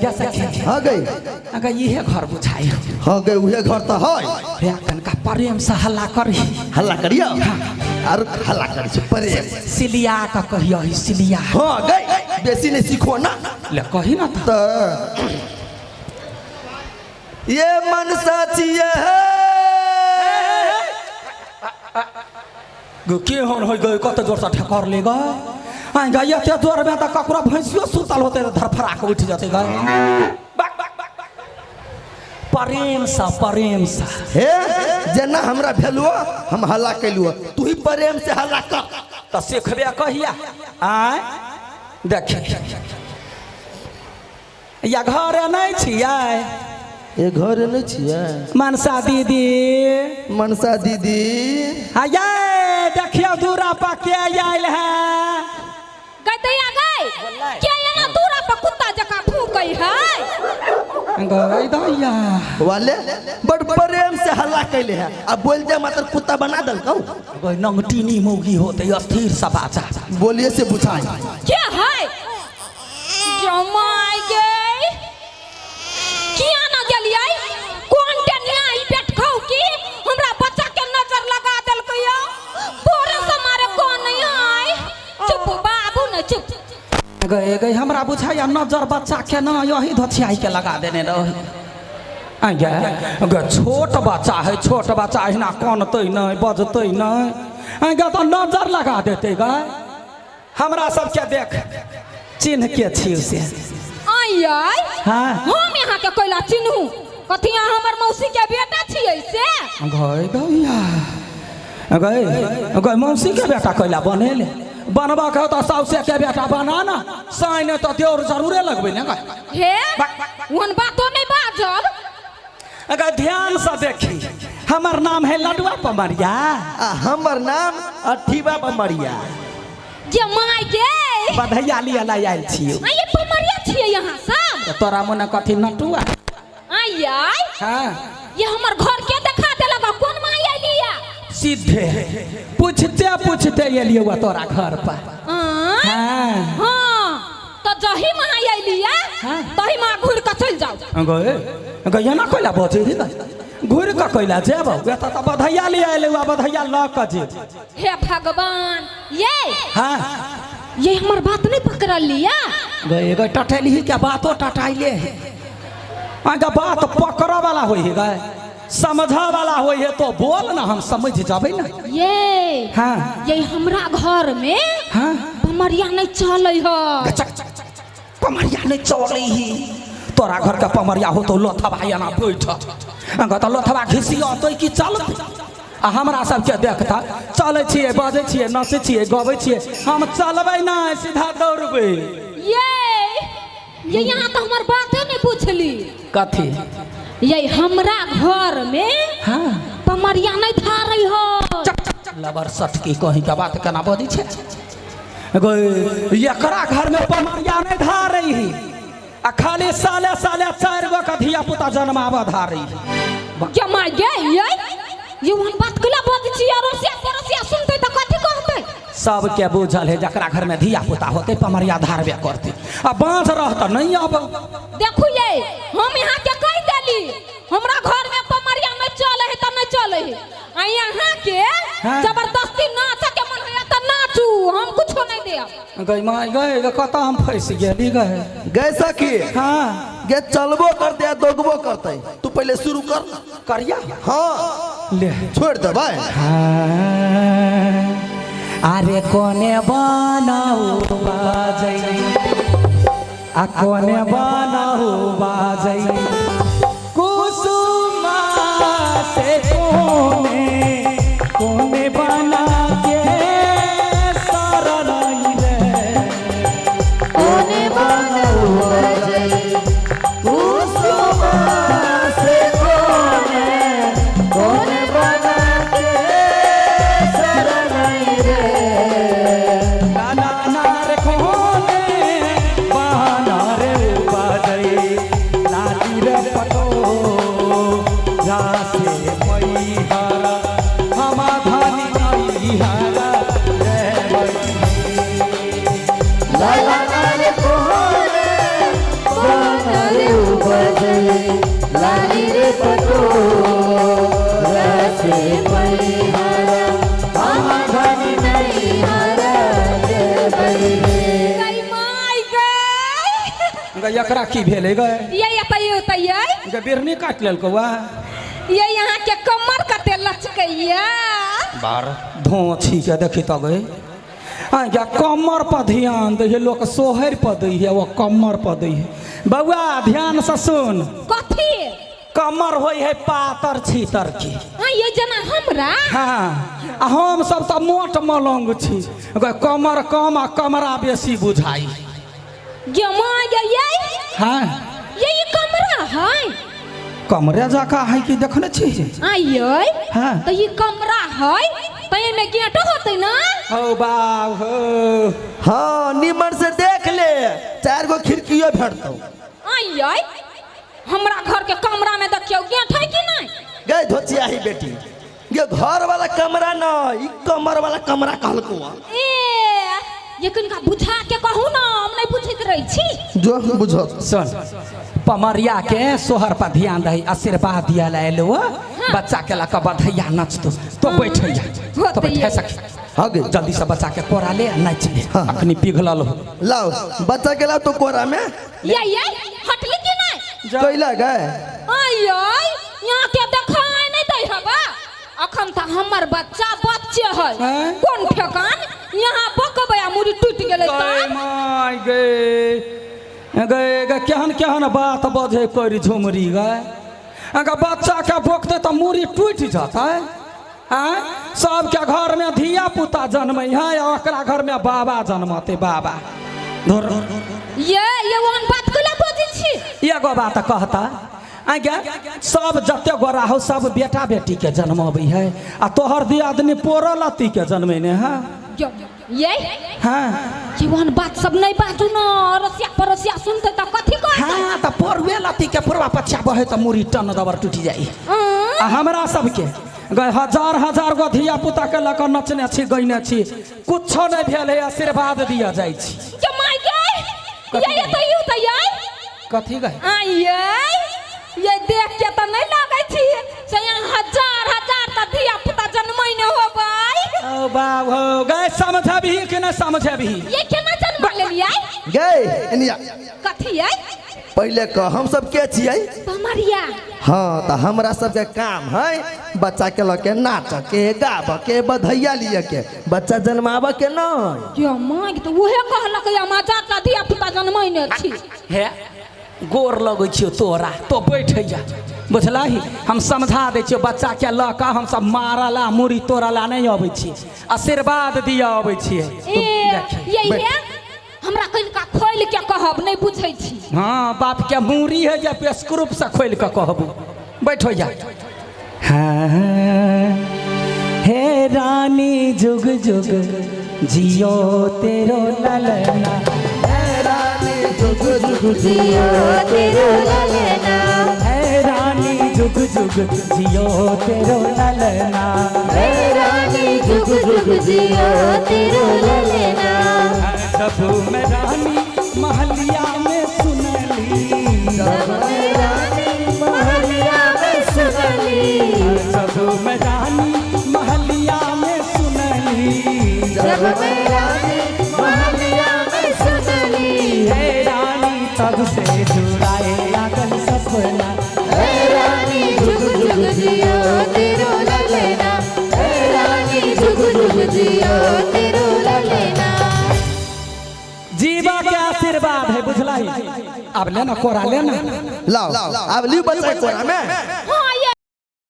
जा सखी। हाँ गई। अगर इहे घर बुझाई। हाँ गई, उहे घर तो है। रे कनका प्रेम से हल्ला करी। हल्ला करियो आर हल्ला करी छै प्रेम सिलिया का कहियो ही सिलिया। हाँ गई, बेसी नहीं सीखो ना। ले कही ना तो ये मनसा छिए गो के होन होय गई, कत जोर से ठकर ले गए। आइ गई एते जोर में त ककरो भैंसियो सुतल होते त धरफड़ा के उठ जते गए। बाक बाक बाक बाक। प्रेम सा, प्रेम सा। हे जेना हमरा भेलुओ हम हल्ला कैलुओ, तू ही प्रेम से हल्ला कर। त सिखबे कहिया? आय देख या घर नहीं छियै। ए घर नहीं छियै। मनसा दीदी, मनसा दीदी। आये देखियो दूरा पर के आयल है। गदैया गई के एना दूरा पर कुत्ता जकाँ भूकै है। गई दैया वाले बड़ प्रेम से हल्ला कैले है। अब बोल दे मात्र कुत्ता बना दल कहू। गई नंगटीनी मौगी होते अस्थिर सा बाचा। बोलिए से बुझाई के है जमाई गई किया ना गेलियै कोन टेनिया ई पेट खाऊ की हमरा बच्चा के नजर लगा देलकै। तोरे से मारे कोन नहीं आय। चुप बाबू न चुप। गए गए हमरा बुझाया नजर बच्चा के ना यही धोछियाई के लगा देने रहे। गे छोट बच्चा है, छोट बच्चा अहिना कनतै नहीं बजतै नहीं, गे तो नजर लगा देते गए। हमरा सबके देख चिन्ह के छी से। आई आई हाँ हम यहाँ के कोइला चिन्हू कथी यहाँ हमर मौसी के बेटा छियै से। गए गैया गए गए मौसी के बेटा कोइला बनेले बनबा के तो साउसे के बेटा बना ना साइन तो देवर जरूरे लगबे ने गए। हे ओहन बातो नहीं बाजब। अगर ध्यान से देखी हमर नाम है लडुआ पमरिया। आ हमर नाम अठीबा पमरिया। जे my गे बधैया लिया ला आयल छियै। ये पमरिया छियै यहाँ सब। तोरा मने कथी नटुआ? आई आई हाँ ये हमर घर के देखा देलक कोन माई आइलिया? सीधे पूछते पूछते एलियो तोरा घर पर। हाँ हाँ तो जही माँ आइलिया तही माँ घूर के चल जाओ। गए गए ना कोइला बजे रे घूर के कोइला जेब एत त बधैया लिया एले बधैया ल के जेब। हे भगवान ये हाँ ये हमर बात नहीं पकड़ल लिया। गए गए टटैली के बातो टटाइले है। आगा बात पकड़ वाला होई है गए समझा वाला होई है तो बोल ना हम समझ जाबे ना। ये हाँ ये हमरा घर में हाँ पमरिया नहीं चलै है। पमरिया नहीं चलै ही तोरा घर के पमरिया हो तो लोथवा एना बैठ अंग तो लोथवा घिसियतै कि चलतै। आ हमरा सबके देखता चलै छियै बजै छियै नाचै छियै गबै छियै हम चलबै नहि सीधा दौड़बै। ये यहाँ तो हमर बाते नहीं पूछली। कथी? ये हमरा घर में हाँ पमरिया नहीं धारै हो। लबर सटकी कहीं के बात केना बजै छै। एकरा घर में पमरिया नहीं धारै ही आ खाली साले साले 4 गो के धिया पुता जन्माब धारै। जमा गे ये ओहन बात कैला बजै छी? अड़ोसिया पड़ोसिया सुनतै त कथी कहतै? सबके बुझल है जकरा घर में धिया पुता होते पमरिया धारबे करते आ बाँझ रहत नहीं आब। देखू ये हम यहाँ के कह देली हमरा घर में पमरिया नहीं चले है त नहीं चले है। आ यहाँ के जबरदस्ती नाच के मन होया त नाचू हम कुछो नहीं देब। गई माय गई कत हम फंस गेली गए। गए सखी हाँ गे चलबो करते आ दोगबो करते तू पहले शुरू कर करिया। हाँ ले छोड़ दे भाई। हाँ अरे कोने बनाऊ बाजै आ कोने बनाऊ बाजै कुसुमा से कोने कोने बना के शरण रे कोने बनाऊ बाजै कुसुमा से कोने कोने बना के शरण रे। ना ना रे कोने बना रे बाजै लाली रे उपजे लाली रे पटोरा से मैहरा हम धनी नैहरा जेबै रे। गई माय गई। गई एकरा की भेलै गई? ये ये त ये गई बिरनी काटि लेलकौ वा? ये यहाँ के कमर कते लचकैया। बार धोछी के देखी त गई। आ कमर पर ध्यान दै है लोक, सोहर पर दै है, वो कमर पर दै है। बउआ ध्यान से सुन। कथी? कमर होय है पातर छीतर की। हाँ ये जना हमरा। हाँ आ हम सब तऽ मोट मलंग छी, कमर कम आ कमरा बेसी बुझाई। गे माय गे ये। हाँ ये कमरा है? कमरे जका है कि देखने छी? आइए। हाँ तो ये कमरा है तो ये में गेट होते ना? हो बाब हो। हाँ निमन से देख ले, 4 गो खिड़कियों भेटतौ। आइए हमरा घर के कमरा में देखियो गेट है कि नहीं? गई धोचिया ही बेटी, ये घर वाला कमरा न, ई कमर वाला कमरा कहलको। ए ये कनिका बुझा के कहू ना, हम नहीं बुझैत रही छी। जो बुझत सुन, पमरिया के सोहर पर ध्यान रही, आशीर्वाद दिया ला एलो। बच्चा के लका बधैया नचतो तो बैठैया, तो बैठे सखी। हाँ गे जल्दी से बच्चा के कोरा ले आ नाच ले। हाँ। अखनी पिघलल हो। लाओ बच्चा के लाओ तो कोरा में। ये ये हटली कि नहीं? कैला गए? आय आय यहाँ के देखाय नहीं दै हबा। अखन त हमर बच्चा बच्चे है, कोन ठेकान यहाँ बकबै आ मुड़ी टूटि गेलै त। My गे गए गे केहन केहन बात बजै करि झुमरी गए। अगर बच्चा के बोकते तऽ मुड़ी टूटि जतै। आँय सबके घर में धिया पुता जन्मै है, ओकरा घर में बाबा जन्मते बाबा। धुर ये ओहन बात कैला बजै छी? एगो बात कहता आज्ञा, सब जते गोरा हो सब बेटा बेटी के जन्मबै है, आ तोहर दियादनी पोरो लत्ती के जन्मेने है। ये हाँ ये ओहन बात सब नहीं बाजू ना, रसिया परसिया सुनते त कथी कहतै? हाँ त पोरुए लत्ती के पुरवा पछा बहे त मुड़ी टन दबर टूटि जाइ। आ हमरा सबके गए हजार हजार गो धिया पुता के लऽ कऽ नचने छी गइने छी, कुछो नहीं भेल है, आशीर्वाद दिया जाइ छी। के my गे ये त you त ये कथी गए? आइए ये देख के त नहीं लागै छी से यहाँ हजार हजार त धिया पुता जन्मै ने होबै। ओ बाब हो गए, समझबही कि नहीं समझबही? ये केना जन्म लेलियै? गए एनिया कथी है? पहले कह हम सब के छियै? पमरिया। हाँ तो हमरा सबके काम है बच्चा के लऽ के नाच के गाब के बधैया लिय के, बच्चा जन्माबऽ के नहीं। ये माय त उहे कहलक हम हजार त धिया पुता जन्मै ने छी। हे गोर लगै छियौ तोरा, तो बैठैया बुझलही? हम समझा दै छियौ बच्चा के लऽ कऽ हम सब मारला मुड़ी तोड़ला नहीं अबै छियै, आशीर्वाद दिया अबै छियै। ए ये हमरा कनिका खोलि के कहब नहीं बुझै छी। हाँ बाप के मूड़ी है जे पेस्क्रूप से खोलि के कहबू। बैठो जा। हाँ हे रानी जुग जुग जियो तेरो ललना, हे रानी जुग जुग जियो तेरो ललना, हे रानी जुग जुग जियो तेरो ललना, हे रानी जुग जुग जियो तेरो ललना। जब मैं रानी महलिया में सुनली, जब मैं रानी महलिया में सुनली, जब मैं रानी महलिया में सुनली, जब मैं रानी महलिया में सुनली, हे रानी तब से जुड़ाए लागल सपना, हे रानी जुग जुग जियो तेरो ललना, हे रानी जुग जुग जियो तेरो ललना। जीवा के आशीर्वाद है बुझलही? अब लेना कोरा लेना। लाओ अब लियो बच्चा कोरा में। हाँ